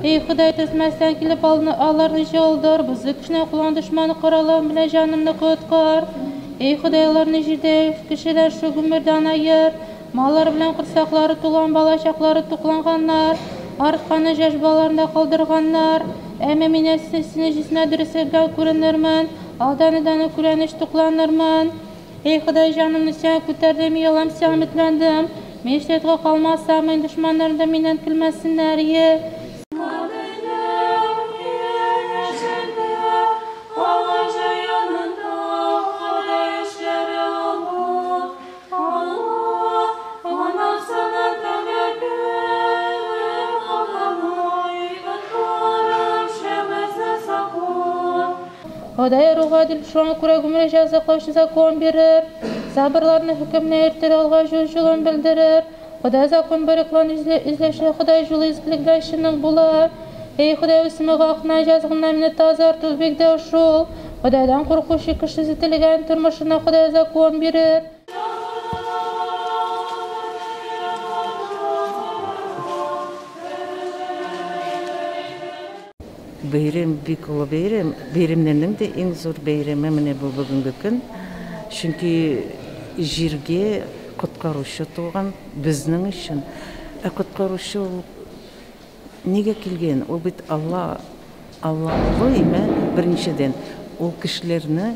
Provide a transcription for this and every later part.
Эй, Ходай, түзмәстән килеп аларны җалдыр, бозык кешенең кулыннан дошманы коралым белән җанымны коткар. Эй, Ходай, аларны җирдә кешедән шул гомердән аер. Маллар белән корсаклары тулган, балачаклары тукланганнар, артканы яшь балаларында калдырганнар. Әмма мин сине җисенә дөреслек белән күренермен, алдан-алдан күрәнеш тукланырмын. Эй, Ходай, җанымны сиңа күтәрдем, ялам сиңа өметләндем. Мин шайтга калмасам, мин дошманнарым да миннән көлмәсеннәр. Е. Ходай ыруга гадел, шуңа күрә гомер җәзаклаучы закон бирер. Сабырларны хөкемне иртер алга жол жолын белдерер. Ходай закон боерыкларын эзләүче Ходай жолы изгелек белән чынлык була. Эй, Ходай, үсеме гакына җазгыннан мине тазарту бик дә шул. Ходайдан куркучы кеше теләгән тормышына Ходай закон бирер. Бәйрәм бик олы бәйрәм. Бәйрәмнәрнең дә иң зур бәйрәме менә бу бүгенге көн. Чөнки җиргә коткаручы туган безнең өчен. Ә коткаручы ул нигә килгән? Ул бит Алла, Алла улы име, беренчедән. Ул кешеләрне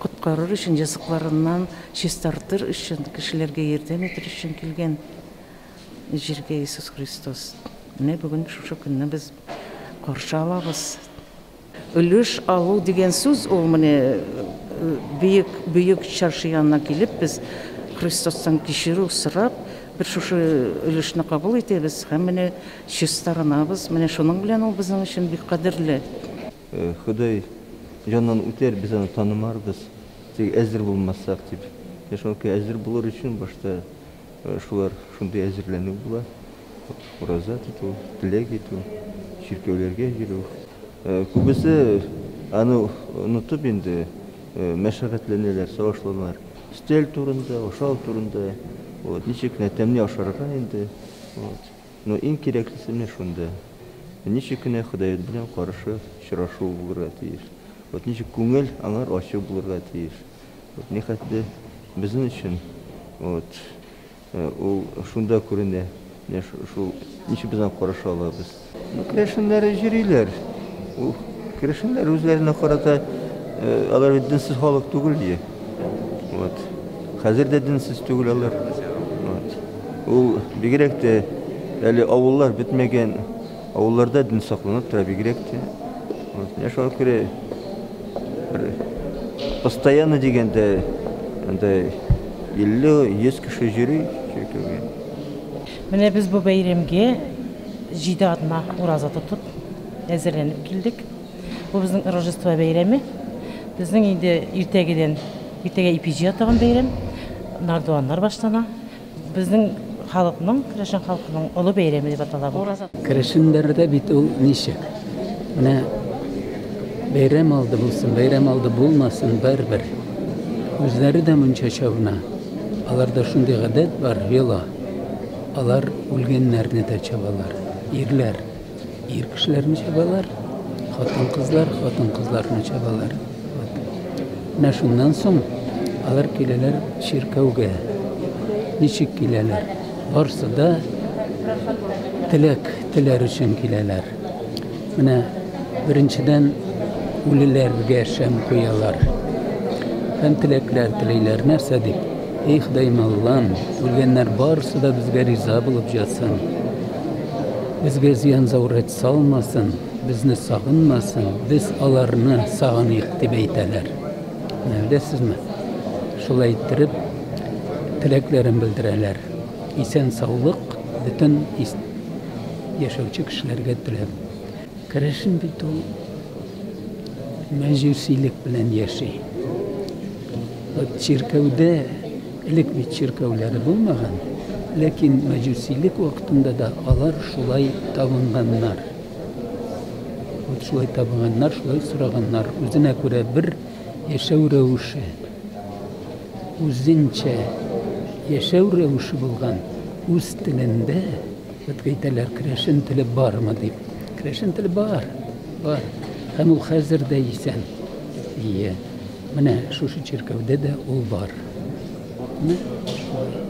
коткарыр өчен, языкларыннан чистартыр өчен, кешеләргә ярдәм итер өчен килгән җиргә Иисус Христос. Менә бүген шушы көнне без каршы алабыз. Өлеш алу дигән сүз ул менә бөек, бөек чаршы янына килеп без Христостан кичерү сорап, бер шушы өлешне кабул итәбез һәм менә чистарынабыз. Менә шуның белән ул безнең өчен бик кадерле. Ходай җаннан үтәр, без аны танымарбыз. Тик әзер булмасак дип. Шуңа күрә әзер булыр өчен башта шулар шундый әзерләнү була. Ураза тоту, теләк итү, чиркәүләргә йөрү. Күбесе аны онытып инде мәшәкатьләнәләр, сагышланалар. Өстәл турында, ашау турында, вот, ничек кенә тәмле ашарга инде. Вот. Но иң кирәклесе менә шунда. Ничек кенә Ходай белән каршы очрашу булырга тиеш. Вот ничек күңел аңар ачык булырга тиеш. Вот нихәтле безнең өчен вот ул шунда күренә. Менә шул ничек без аңа караша алабыз. Керәшеннәр йөриләр. Ул керәшеннәр үзләренә карата алар бит денсез халык түгел ди. Вот. Хәзер дә денсез түгел алар. Вот. Ул бигрәк тә әле авыллар бетмәгән, авылларда дин сакланып тора бигрәк тә. Вот. Менә шуңа күрә бер постоянно дигәндә анда 50-100 кеше йөри чиркәүгә. Менә без бу бәйрәмгә 7 атна ураза тотып әзерләнеп килдек. Бу безнең Рождество бәйрәме. Безнең инде иртәгедән, иртәгә ипи җыя торган бәйрәм, нардуаннар башлана. Безнең халыкның, керәшен халкының олы бәйрәме дип атала бу. Керәшеннәрдә бит ул ничек? Менә бәйрәм алды булсын, бәйрәм алды булмасын, барыбер. Үзләре дә мунча чабына. Аларда шундый гадәт бар, йола. Алар үлгәннәрне дә чабалар. Ирләр ир кешеләрне чабалар, хатын-кызлар хатын-кызларны чабалар. Вот. Менә шуннан соң алар киләләр чиркәүгә. Ничек киләләр? Барсы да теләк теләр өчен киләләр. Менә беренчедән үлеләргә шәм куялар. Һәм теләкләр теләйләр. Нәрсә дип? Эй, Ходаем Аллам, үлгәннәр барысы да безгә риза булып ятсын. Безгә зыян заурәт салмасын, безне сагынмасын, без аларны сагыныйк дип әйтәләр. Менә беләсезме? Шулай иттереп теләкләрен белдерәләр. Исән саулык бөтен яшәүче кешеләргә теләп. Керәшен бит ул мәҗүсилек белән яши. Вот чиркәүдә элек бит чиркәүләре булмаган, ләкин мәҗүсилек вакытында да алар шулай табынганнар. Вот шулай табынганнар, шулай сораганнар. Үзенә күрә бер яшәү рәвеше, үзенчә яшәү рәвеше булган үз телендә, вот әйтәләр, керәшен теле бармы дип. Керәшен теле бар, бар. Һәм ул хәзер дә исән. Ие. Менә шушы чиркәүдә дә ул бар. Менә шулай.